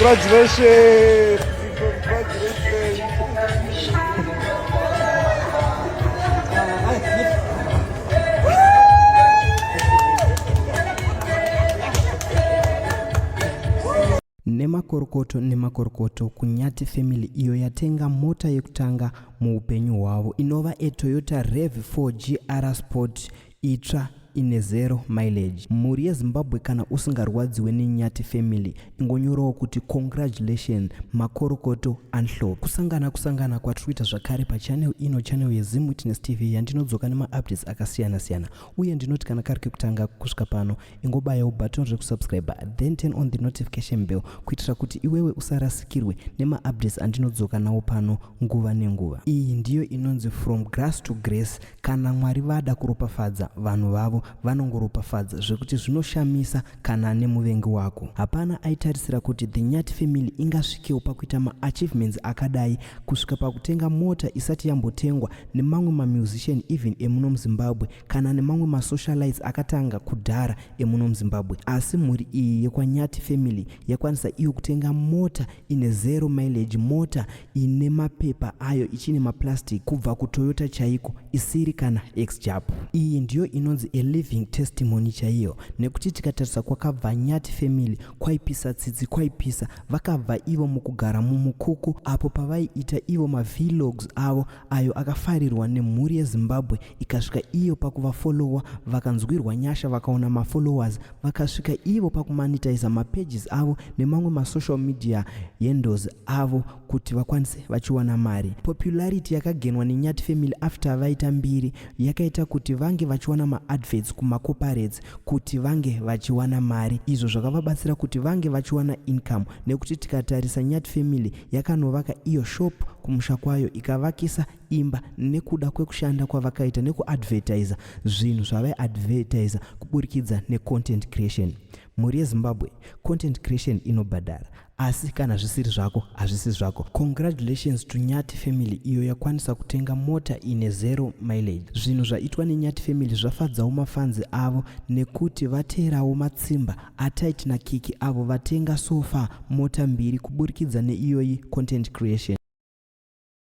Congratulations! Congratulations! Nemakorokoto nemakorokoto kuNyati family iyo yatenga mota yekutanga muupenyu hwavo inova a Toyota RAV4 GR Sport itsva ine zero mileage. Mhuri yeZimbabwe kana usingarwadziwe neNyati family ingonyorawo kuti congratulation makorokoto anhlobo. Kusangana kusangana kwatiri kuita zvakare pachannel ino channel yeZim Witness TV yandinodzoka nemaupdates akasiyana siyana uye ndinoti kana kari kekutanga kusvika pano ingobayawo button rekusubscribe then turn on the notification bell kuitira kuti iwewe usarasikirwe nemaupdates andinodzoka nawo pano nguva nenguva. Iyi ndiyo inonzi from grass to grace. Kana Mwari vada kuropafadza vanhu vavo vanongoropafadza zvekuti zvinoshamisa kana nemuvengi wako. Hapana aitarisira kuti the Nyati family ingasvikewo pakuita maachievements akadai kusvika pakutenga mota isati yambotengwa nemamwe mamusician even emuno muZimbabwe kana nemamwe masocialites akatanga kudhara emuno muZimbabwe. Asi mhuri iyi yekwaNyati family yakwanisa iyo kutenga mota ine zero mileage, mota ine mapepa ayo ichine maplastic kubva kuToyota chaiko isiri kana ex-Jap. Iyi ndiyo inonzi a living testimony chaiyo nekuti tikatarisa kwakabva Nyati family kwaipisa tsitsi kwaipisa vakabva ivo mukugara mumukuku apo pavaiita ivo mavlogs avo ayo akafarirwa nemhuri yeZimbabwe ikasvika iyo pakuvafollowa vakanzwirwa nyasha vakaona mafollowers vakasvika ivo pakumonetiza mapages avo nemamwe masocial media handles avo kuti vakwanise vachiwana mari. Popularity yakagenwa neNyati family after vaita mbiri yakaita kuti vange vachiwana maadverts kumacorporates kuti vange vachiwana mari izvo zvakavabatsira kuti vange vachiwana income nekuti tikatarisa Nyati family yakanovaka iyo shop kumusha kwayo ikavakisa imba nekuda kwekushanda kwavakaita nekuadvertiser zvinhu zvavaiadvertiser kuburikidza necontent creation. Mhuri yeZimbabwe, content creation inobhadhara asi kana zvisiri zvako hazvisi zvako. Congratulations to Nyati family iyo yakwanisa kutenga mota ine zero mileage. Zvinhu zvaitwa neNyati family zvafadzawo mafanzi avo nekuti vateerawo matsimba aTyt naKiki avo vatenga so far mota mbiri kuburikidza neiyoyi content creation.